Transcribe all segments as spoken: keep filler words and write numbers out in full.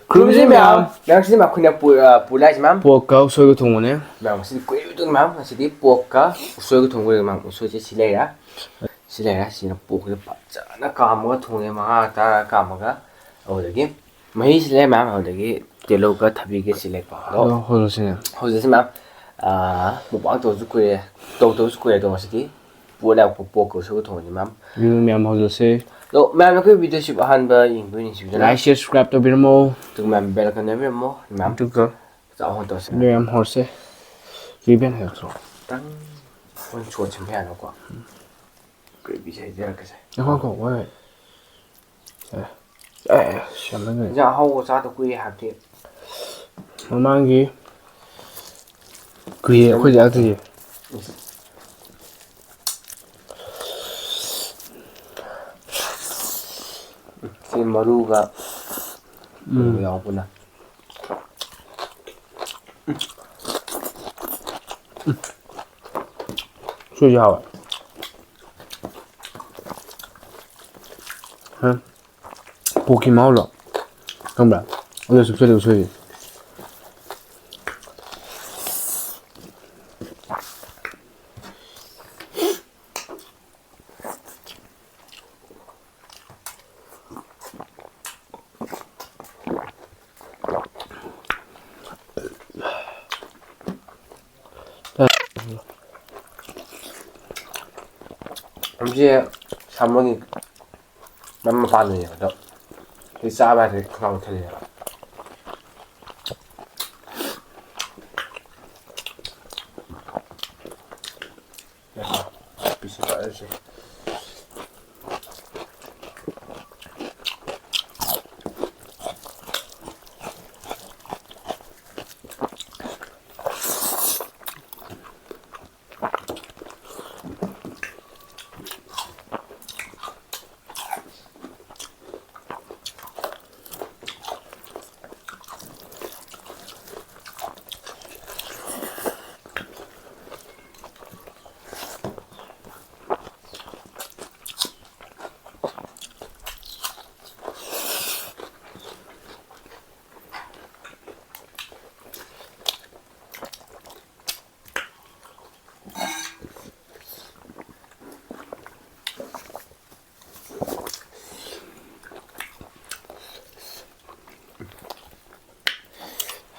ꯈꯨꯔꯨꯝꯖꯔꯤ ꯃꯌꯥꯝ꯫ ꯃꯌꯥꯝ, ꯁꯤꯗꯤ ꯑꯩꯈꯣꯏꯅ ꯄꯨ-, ꯑ, ꯄꯨ ꯂꯥꯛꯏꯁꯦ, ꯃꯌꯥꯝ꯫ ꯄꯣꯛꯀ ꯎꯁꯣꯏꯒ ꯊꯣꯡꯕꯅꯦ꯫ ꯃꯌꯥꯝ, ꯉꯁꯤꯗꯤ ꯀꯨꯏꯔꯕ ꯃꯇꯨꯡꯗ, ꯃꯌꯥꯝ, ꯉꯁꯤꯗꯤ ꯄꯣꯛꯀ ꯎꯁꯣꯏꯒ ꯊꯣꯡꯕ ꯑꯣꯏꯔꯦ, ꯃꯌꯥꯝ꯫ ꯎꯁꯣꯏꯁꯦ ꯁꯤ ꯂꯩꯔꯦ꯫ ꯁꯤ ꯂꯩꯔꯦ꯫ ꯁꯤꯅ ꯄꯣꯛꯁꯦ ꯐꯖꯅ ꯀꯥꯝꯃꯒ ꯊꯣꯡꯉꯦ, ꯃꯉꯥ ꯇꯔꯥ ꯀꯥꯝꯃꯒ꯫ ꯑꯗꯨꯗꯒꯤ ꯃꯍꯤꯁꯤ ꯂꯩꯔꯦ, ꯃꯌꯥꯝ꯫ ꯑꯗꯨꯗꯒꯤ ꯇꯤꯜꯍꯧꯒ ꯊꯕꯤꯒꯁꯤ ꯂꯩꯀꯣ꯫ ꯑꯗꯣ ꯑꯗꯣ ꯍꯧꯖꯤꯛꯁꯤꯅꯦ꯫ ꯍꯧꯖꯤꯛꯁꯤ, ꯃꯌꯥꯝ, ꯑ, ꯃꯨꯛꯕꯥꯡ ꯇꯧꯕꯁꯨ ꯀꯨꯏꯔꯦ, ꯇꯧꯗꯕꯁꯨ ꯀꯨꯏꯔꯦ꯫ ꯑꯗꯣ ꯉꯁꯤꯗꯤ ꯄꯣꯠ ꯂꯥꯛꯄ ꯄꯣꯛꯀ ꯎꯁꯣꯏꯒ ꯊꯣꯡꯕꯅꯤ, ꯃꯌꯥꯝ꯫ ꯚꯤꯌꯨ ꯃꯌꯥꯝ ꯍꯧꯖꯤꯛꯁꯦ꯫ ꯑꯗꯣ ꯃꯌꯥꯝꯅ ꯑꯩꯈꯣꯏ ꯚꯤꯗꯤꯑꯣꯁꯤꯕꯨ ꯑꯍꯥꯟꯕ ꯌꯦꯡꯕꯤꯌꯨ ꯅꯤꯡꯁꯤꯡꯕꯤꯗꯨꯅ꯫ Like, share, subscribe ꯇꯧꯕꯤꯔꯝꯃꯣ꯫ ꯑꯗꯨꯒ ꯃꯌꯥꯝ bell icon ꯅꯝꯕꯤꯔꯝꯃꯣ꯫ ꯃꯌꯥꯝ ꯑꯗꯨꯒ ꯆꯥꯛ ꯑꯣꯟ ꯇꯧꯁꯦ꯫ ꯚꯤꯗꯤꯑꯣ ꯌꯥꯝ ꯍꯧꯔꯁꯦ꯫ ꯔꯤꯕꯦꯟ ꯍꯦꯛꯁꯣ꯫ ꯈꯤꯇꯪ ꯑꯣꯟ ꯁꯣꯠ ꯁꯤꯟꯕ ꯌꯥꯅꯕꯀꯣ꯫ ꯒ꯭ꯔꯦꯚꯤꯁꯦ ꯍꯩꯖꯔꯛꯀꯁꯦ꯫ ꯉꯥꯏꯈꯣ, ꯉꯥꯏꯈꯣ, ꯋꯥꯏ꯫ ꯑꯦ, ꯑꯦ, ꯑꯁ, ꯌꯥꯝ ꯅꯪꯉꯦ꯫ ꯏꯟꯖꯥꯡ ꯑꯍꯥꯎꯕ ꯆꯥꯗ ꯀꯨꯏꯔꯦ ꯍꯥꯏꯕꯗꯤ꯫ ꯃꯃꯥꯡꯒꯤ ꯀꯨꯏꯔꯦ ꯑꯩꯈꯣꯏ ꯆꯥꯗ꯭ꯔꯤꯁꯦ꯫ ꯁꯤ ꯃꯔꯨꯒ ꯎꯝ꯫ ꯌꯥꯎꯕꯅ꯫ ꯁꯤꯁꯨ ꯍꯥꯎꯋꯦ꯫ ꯍꯥ? ꯄꯣꯛꯀꯤ ꯃꯍꯥꯎꯗꯣ ꯈꯪꯕ꯭ꯔꯥ? ꯑꯗꯨ ꯆꯨꯞꯁꯜꯂꯤ ꯎꯁꯣꯏꯁꯦ꯫ ꯁꯤꯁꯦ ꯁꯥꯃꯣꯟꯒꯤ ꯃꯔꯝ ꯃꯄꯥꯟꯗꯨꯅꯦꯕ, ꯑꯗꯣ ꯁꯤ ꯆꯥꯕ ꯍꯥꯏꯗꯤ ꯈꯅꯥꯎ ꯊꯜꯂꯦꯕ꯫ ꯄꯤꯁ ꯀꯛꯑꯁꯦ꯫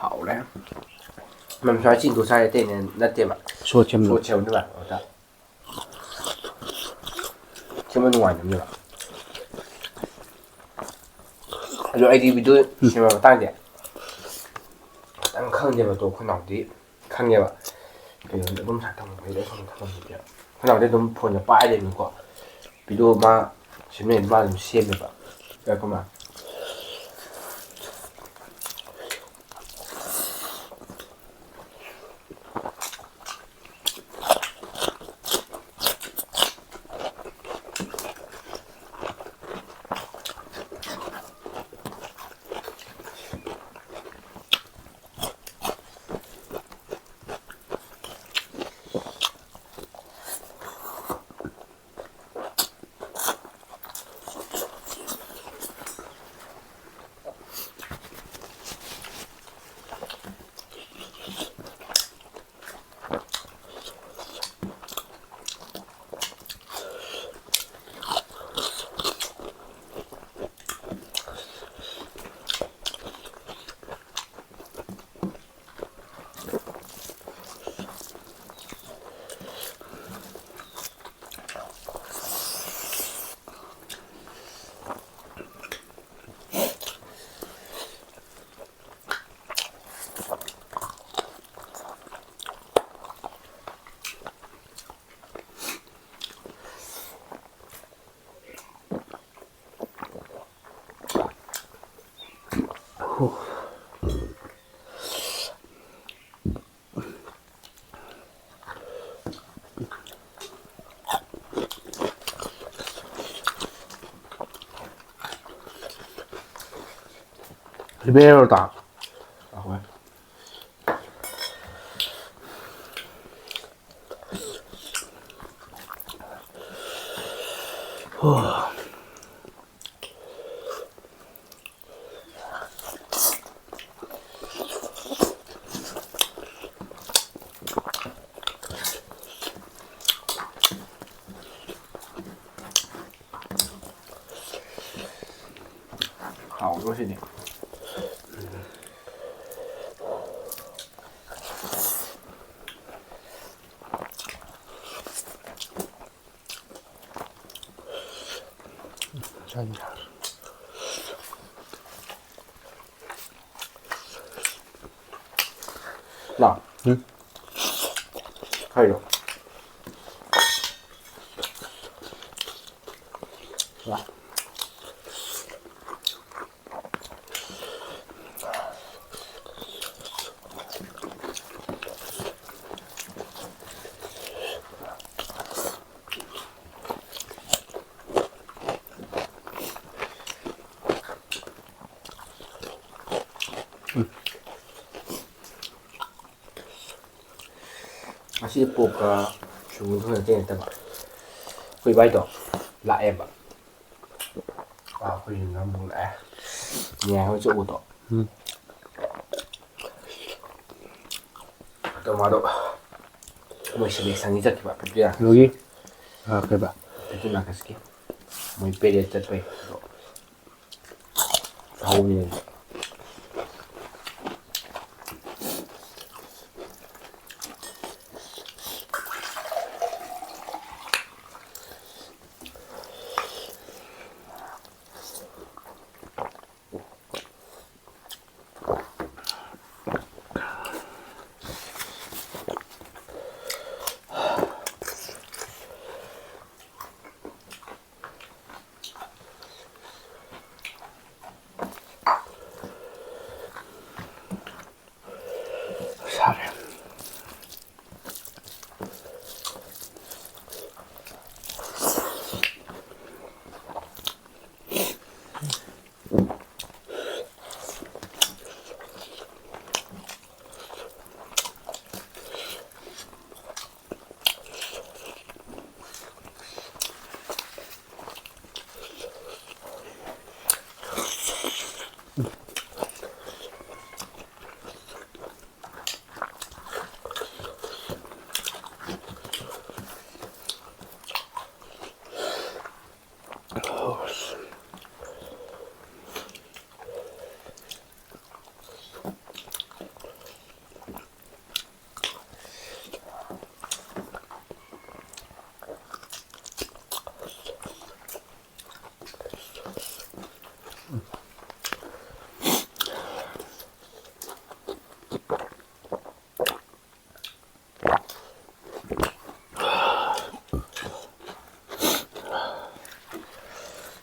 ꯍꯥꯎꯔꯦ꯫ ꯃꯝꯁꯥ ꯆꯤꯡꯗꯣ ꯆꯥꯏ ꯑꯇꯩꯅ ꯅꯠꯇꯦꯕ꯫ ꯁꯣꯠ ꯁꯦꯝꯗꯣ꯫ ꯁꯣꯠ ꯁꯦꯝꯗꯣꯏꯕ ꯑꯣꯖꯥ꯫ ꯁꯦꯝꯕ ꯅꯨꯡꯉꯥꯏꯅꯕꯅꯦꯕ꯫ ꯑꯗꯣ ꯑꯩꯗꯤ ꯚꯤꯗꯤꯑꯣ ꯎꯝ꯫ ꯁꯦꯝꯕ ꯃꯇꯥꯡꯁꯦ ꯈꯤꯇꯪ ꯈꯪꯗꯦꯕ, ꯑꯗꯣ ꯑꯩꯈꯣꯏ ꯅꯥꯎꯗꯤ ꯈꯪꯉꯦꯕ꯫ ꯀꯩꯅꯣꯗ ꯑꯗꯨꯝ ꯁꯥꯏꯠ ꯊꯝꯃꯝꯕꯩꯗ ꯁꯣꯝꯗ ꯊꯝꯃꯝꯕꯤꯕ꯫ ꯑꯩꯈꯣꯏ ꯅꯥꯎꯗꯤ ꯑꯗꯨꯝ ꯐꯣꯟꯗ ꯄꯥꯏꯔꯦꯕꯀꯣ꯫ ꯚꯤꯗꯤꯑꯣ ꯃꯥ ꯁꯦꯝꯅꯤꯡꯉꯗꯤ ꯃꯥ ꯑꯗꯨꯝ ꯁꯦꯝꯃꯦꯕ꯫ ꯉꯥꯏꯈꯣ ꯃꯥ꯫ Ribeiro ta. Ahoi. ꯍꯥꯎꯗ꯭ꯔꯣ ꯁꯤꯗꯤ? ꯂꯥ꯫ ꯎꯝ꯫ ꯍꯥꯏꯔꯣ꯫ ꯂꯥ꯫ ꯉꯁꯤ ꯄꯣꯛꯀ ꯁꯨꯕ ꯅꯠꯇꯦ ꯅꯠꯇꯕ ꯑꯩꯈꯣꯏ ꯏꯕꯥꯏꯗꯣ ꯂꯥꯛꯑꯦꯕ꯫ ꯑꯥ, ꯑꯩꯈꯣꯏ ꯌꯨꯝꯗ ꯑꯃꯨꯛ ꯂꯥꯛꯑꯦ꯫ ꯃꯌꯥꯏ ꯍꯣꯏ ꯆꯠꯂꯨꯗꯣ꯫ ꯎꯝ꯫ ꯑꯗꯣ ꯃꯥꯗꯣ ꯃꯣꯏ selection ꯒꯤ ꯆꯠꯈꯤꯕ ꯐꯤꯐꯇꯤ ꯀꯩꯅꯣꯒꯤ, ꯑꯥ, ꯀꯩꯕ? Fifty marks ꯀꯤ꯫ ꯃꯣꯏ parade ꯆꯠꯄꯩ꯫ ꯑꯗꯣ ꯍꯧꯕꯅꯦ꯫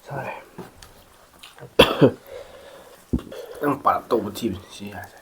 ꯁꯥꯔꯦ꯫ ꯅꯪ ꯄꯥꯔꯞ ꯇꯧꯕ ꯊꯤꯕꯅꯤ ꯁꯤ ꯌꯥꯁꯦ꯫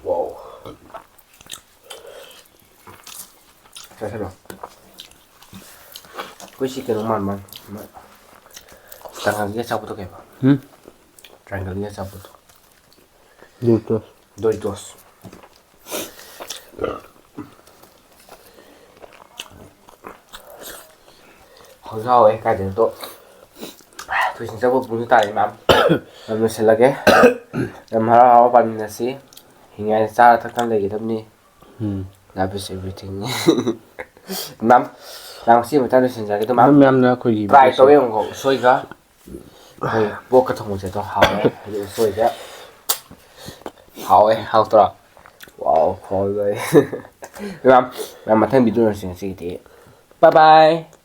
Wow. ꯆꯥꯁꯜꯂꯣ꯫ ꯑꯩꯈꯣꯏ ꯁꯤ ꯀꯩꯅꯣ ꯃꯥꯟꯕ ꯋꯥꯅꯤ꯫ ꯑꯃ ꯇ꯭ꯔꯥꯏꯡꯒꯜꯒꯤ ꯑꯆꯥꯄꯣꯠꯇꯣ ꯀꯩꯕ? ꯍꯨꯝ? ꯇ꯭ꯔꯥꯏꯡꯒꯜꯒꯤ ꯑꯆꯥꯄꯣꯠꯇꯣ꯫ ꯗꯣꯔꯤꯇꯣꯁ꯫ ꯗꯣꯔꯤꯇꯣꯁ꯫ ꯍꯧꯖꯤꯛ ꯍꯥꯎꯋꯦ ꯀꯥꯏꯗꯅꯣ꯫ ꯇꯨꯏꯁꯟ ꯆꯠꯄ ꯄꯨꯡꯁꯨ ꯇꯥꯔꯦ ꯃꯌꯥꯝ꯫ ꯌꯥꯝ ꯂꯣꯏꯁꯤꯜꯂꯒꯦ꯫ ꯌꯥꯝ ꯍꯔꯥꯎ ꯍꯔꯥꯎ ꯄꯥꯃꯤꯟꯅꯁꯤ꯫ ꯍꯤꯡꯉꯤꯉꯩꯗ ꯆꯥꯔ ꯊꯛꯇꯅ ꯂꯩꯒꯗꯕꯅꯤ꯫ ꯎꯝ꯫ Love is everything꯫ ꯃꯦꯝ, ꯃꯦꯝ, ꯉꯁꯤ ꯃꯇꯥꯡꯗ ꯂꯣꯏꯁꯤꯟꯖꯔꯒꯦ꯫ ꯑꯗꯣ ꯃꯦꯝ, ꯃꯦꯝ, ꯃꯦꯝꯅ ꯑꯩꯈꯣꯏꯒꯤ try video ꯇꯧ ꯌꯦꯡꯉꯨꯀꯣ, ꯎꯁꯣꯏꯒ꯫ ꯑꯩꯈꯣꯏ ꯄꯣꯛꯀ ꯊꯣꯡꯕꯁꯦ ꯑꯗꯣ ꯍꯥꯎꯋꯦ꯫ ꯍꯥꯏꯗꯤ ꯎꯁꯣꯏꯁꯦ ꯍꯥꯎꯋꯦ, ꯍꯥꯎꯇ꯭ꯔꯣ? Wow, ꯈꯣꯜꯂꯣꯏ꯫ ꯃꯦꯝ, ꯃꯦꯝ, ꯃꯊꯪ video ꯎꯅꯔꯁꯤ ꯉꯁꯤꯒꯤꯗꯤ꯫ Bye bye꯫